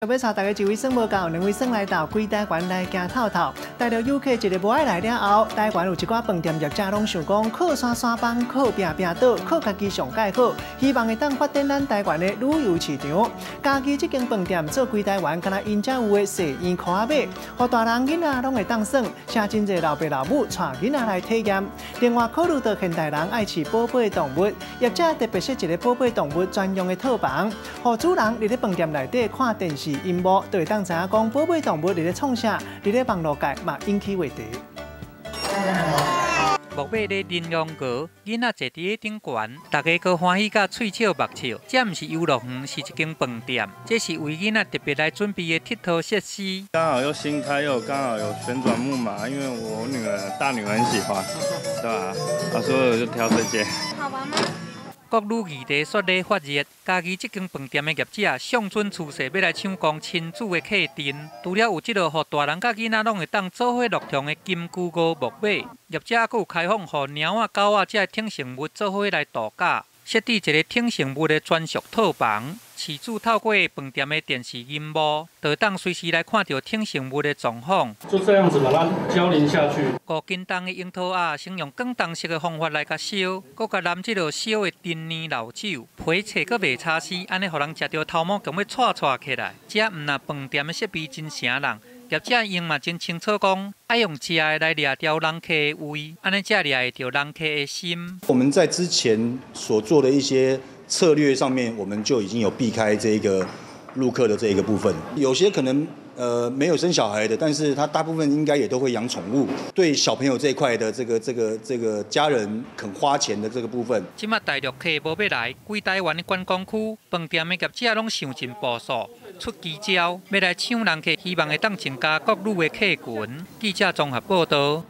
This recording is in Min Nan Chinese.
欲帶大家一位耍無夠，兩位耍來鬥，規台灣來行透透。大陸遊客一个無愛來了後，台灣有一寡飯店業者攏想講，靠山山崩，靠壁壁倒，靠家己上蓋好，希望會當發展咱台灣的旅遊市場。嘉義這間飯店做規台灣，敢若𪜶才有的細圓箍仔馬，予大人囡仔攏會當耍，請真濟老爸老母帶囡仔來體驗。另外，考慮到現代人愛飼寶貝動物，業者特別設一个寶貝動物專用的套房，予主人佇咧飯店內底看電視螢幕，就會當知影講寶貝動物佇咧創啥，佇咧網路界嘛引起話題。木馬咧羚羊角，囡仔坐佇咧頂懸，大家閣歡喜甲喙笑目笑。這毋是遊樂園，是一間飯店。這是為囡仔特別來準備的𨑨迌設施。剛好又新開，又剛好有旋轉木馬，因為我女兒大女兒很喜歡，對吧？啊，所以我就挑這間。好玩嗎？國旅議題煞咧發熱，嘉義這間飯店的業者上準趨勢，欲來搶攻親子的客陣。除了有這个予大人佮囡仔攏會當做伙樂享的金龜五木馬，業者閣有開放予貓仔、狗仔這个寵生物做伙來度假，設置一个寵生物的專屬套房，飼主透過飯店的電視螢幕，就會當隨時來看著寵生物的狀況。就這樣子把它澆淋下去。5斤重的櫻桃仔，先用廣東式的方法來共燒，閣共淋這个燒的陳年老酒，皮脆閣袂柴絲，按呢予人食著頭毛強欲掣掣起來。這毋但飯店的設備真誠人，業者𪜶嘛真清楚講，愛用食的來掠牢人客的胃，按呢才掠會著人客的心。我們在之前所做的一些策略上面，我們就已經有避開這個陸客的這一個部分。有些可能沒有生小孩的，但是他大部分應該也都會養寵物。對小朋友這一塊的這個家人肯花錢的這個部分。這馬大陸客無欲來，規台灣的觀光區飯店的業者攏想盡步數，出奇招，欲來搶人客，希望會當增加國旅的客群。記者綜合報導。